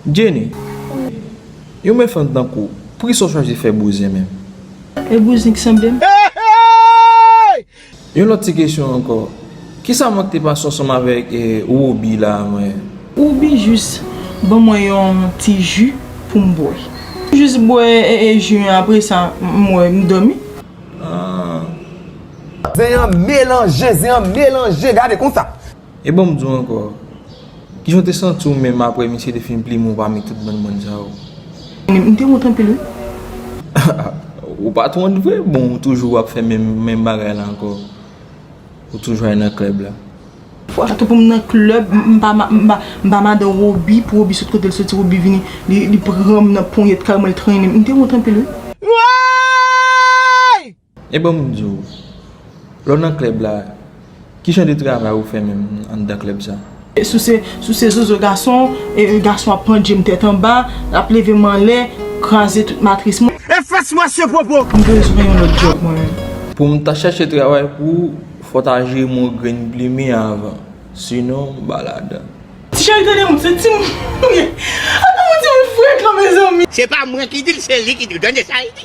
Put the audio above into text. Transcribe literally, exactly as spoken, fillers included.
Jenny, yon bèl fanm tankou w, poukisa w chwazi fè bouzen menm? E bouzen ki sanble m? Yon lòt ti kesyon ankò. Kisa mank te pase ansanm avèk, eh, Roby la, mwen? Roby jis ban mwen yon ti ji pou m bwè. Jis bwè, eh, eh, ji an, apre sa, m, m wè, m dòmi. Ah. Zen an melanje, zen an melanje, gade konsa. E ban m di w ankò, kijan w te santi w menm apre misye te fin plimen w pami tout bann moun sa yo? M te wont anpil, wi. Ou pa t wont vre? Bon, ou toujou ap fè menm, menm bagay la ankò. Ou toujou al nan klèb la. Fò sa tou pou m nan klèb, m, m pa ma-, m pa, m pa madan Roby, pou Roby sot kote l soti, Roby vini, li, li pran m nan ponyèt kay mwen, li trennen m. M te wont anpil, wi. E ban m di w, lè w nan klèb la, ki jan de travay ou fè menm anndan klèb sa? E sou se, sou se zozo gason, e gason ap pandje m tèt anba, l ap leve m anlè, kraze tout matris mwen. E fès mwen se popo! M bezwen yon lòt djòb mwen menm. Pou m ta chèche travay pou ou, fò w ta jere m yon grenn plimen avan. Sinon, m pa ladan. Ti cheri, tande m, se timoun ou ye. Tande m, timoun frekan, mezanmi. Se pa mwen ki di l, se li ki di l. Tande sa l di.